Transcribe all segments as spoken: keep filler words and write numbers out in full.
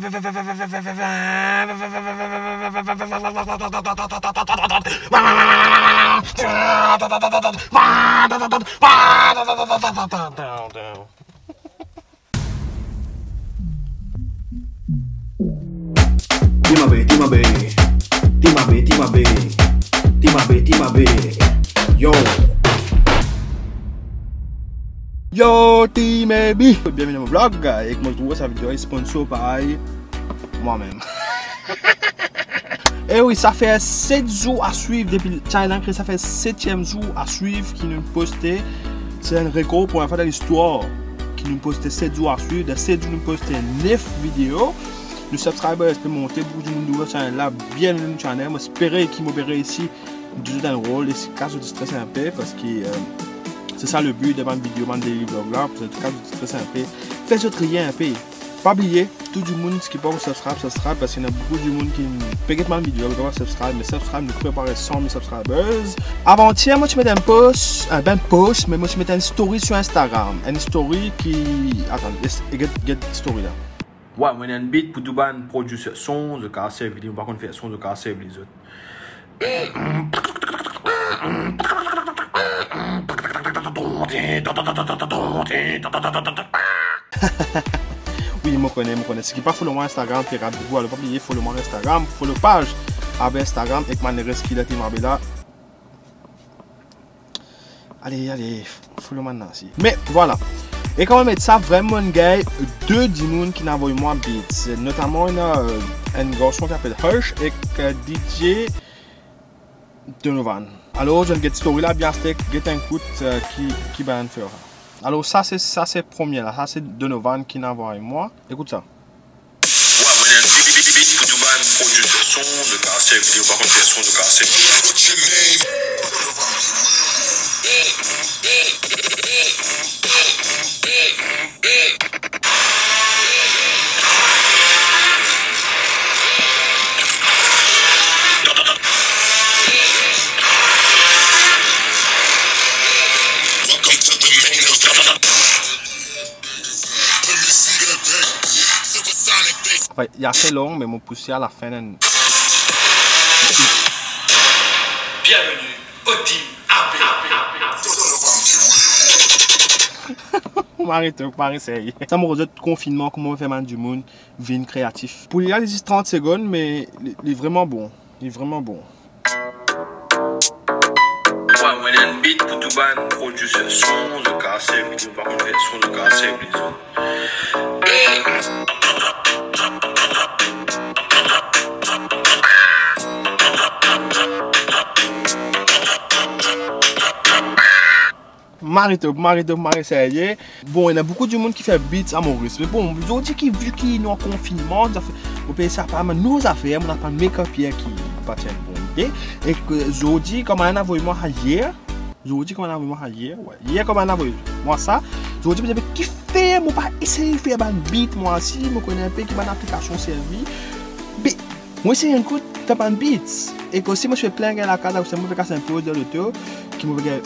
Team A B, Team A B. Team A B, Team A B. Team A B, Team A B. Yo. Yo, Team A B. Bienveni dan mo vlog. Ek mo trouve sa video sponsor par mwa mem. E wi, sa fer set zour a swiv depi challenge la kre, sa fer setiem zour a swiv ki nou poste. Se enn rekor, premie fwa dan listwar ki nou poste set zour a swiv. Dan set zour nou poste nef video. Nou subscribers pe monte, boukou dimoun nouvo channel la, bienveni dan channel. Mo espere ki mo pe reysi dir zot enn rol, e si kas zot stres inpe, parski, euh, se sa le bi de bann video, bann daily vlog la, pou zot kas zot stres inpe, fer zot riye inpe. Pa bliye, tou dimoun ki pankor subscribe, subscribe, parski ena boukou dimoun ki pe get bann video, ki pankor subscribe, me subscribe, nou prepare san mil subscribers. Avantier, mo ti met enn post, euh, pa enn post, me mo ti met enn story sur Instagram. Enn story ki, atann, get, get story la. Wa, mwa ena enn beat pou tou bann producer son, zot kapav servi li, mo pa konn fer son, zot kapav servi li zot. Wi, mo kone, mo kone. Seki pa follow mwa Instagram, pe rat boukou, alor pa bliye follow mwa Instagram, follow paz A B Instagram, ek bann res ki dan Team A B la. Ale, ale, follow mwa Nancy. Me vwala. E kan mo met sa, vremem mo gagn de dimoun ki inn avoy mwa beats. Notaman, ena, euh, enn garson ki apel Hush ek, euh, D J Donovan. Alor, zot get story la, bien stek, get enn kout, euh, ki, ki bann fer la. Alor, sa se, sa se premie la, sa se Donovan ki inn avoy mwa. Ekout sa. Wa, mwa ena enn beat, beat, beat, beat pou tou bann producer son, zot kapav servi li, pa konn fer son, zot kapav servi li. Wi, li ase long, me mo pouse a lafin enn. Bienvenue au Team A B. Mo arete, mo arete serye. Sa mo koz zot konfinnman, kouma fer bann dimoun vinn kreatif. Pou li la, li zis trant segonn, me li, li vreman bon. Li vreman bon. Wa, mwa ena enn beat pou tou bann producer son, zot kapav servi li, pa konn fer son, zot kapav servi li zot. Mo arete, mo arete, mo arete serye. Bon, ena boukou dimoun ki fer beats a Moris. Me bon, zordi ki, vi ki nou an konfinnman, zafer, mo pe esey aprann bann nouvo zafer, mo aprann make-up yer ki pa ti enn bon ide. E ke zordi, kouma inn avoy mwa yer, zordi, kouma inn avoy mwa yer, wi. Yer, kouma inn avoy mwa sa, zordi, mo dir, me kifer mo pa esey fer bann beat, mwa si, mo kone inpe ki bann aplikasion servi. Be, mo esey enn kout, fer bann beats. E kouma si mo ti pe plin gagn lakaz, kouma mo pe kas enn poz dan loto, ki mo pe gagn,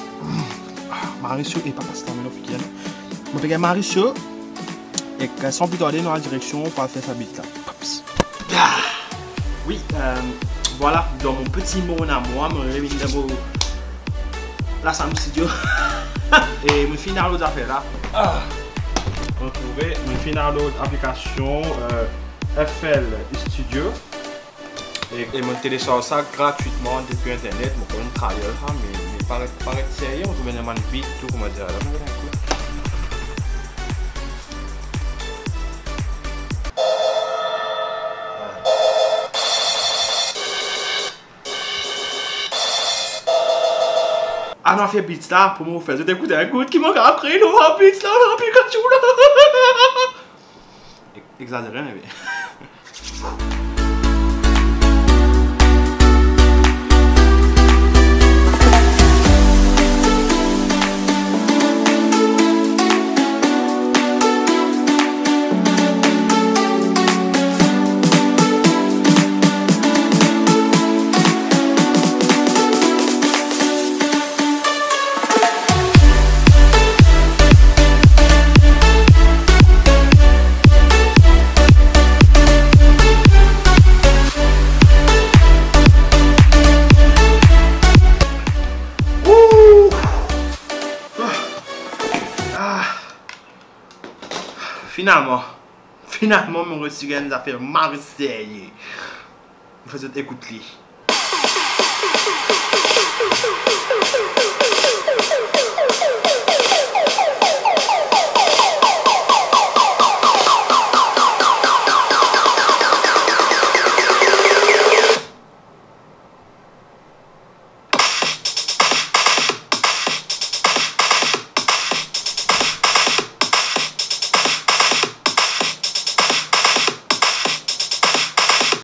ah, Mauricio, e pa kas tanmen non, fik ena. Mo pe gagn Mauricio, ek san pli tarde, nou al direksion pou al fer sa beat la. Pops. Ah. Wi, euh, vwala, dan mo peti mond a mwa, mo revinn dan mo Lasam Studio. E mo finn download zafer la. Ah. Mo trouve, mo finn download aplikasion, euh, F L Studio. E, e mo telesarz sa gratwitman depi internet, mo konn trial sa, me, me paret, paret serye, mo trouve ena bann beat tou, kouma dir la, mo gete enn kout. Ah non, fer beats la, pou mo fer zot ekout enn kout, ki mo kapav kree lor beats la, lor aplikasion la. Egzazere, me Ah, finalman, finalman, mo resi gagn enn zafer mari serye. Mo fer zot ekout li.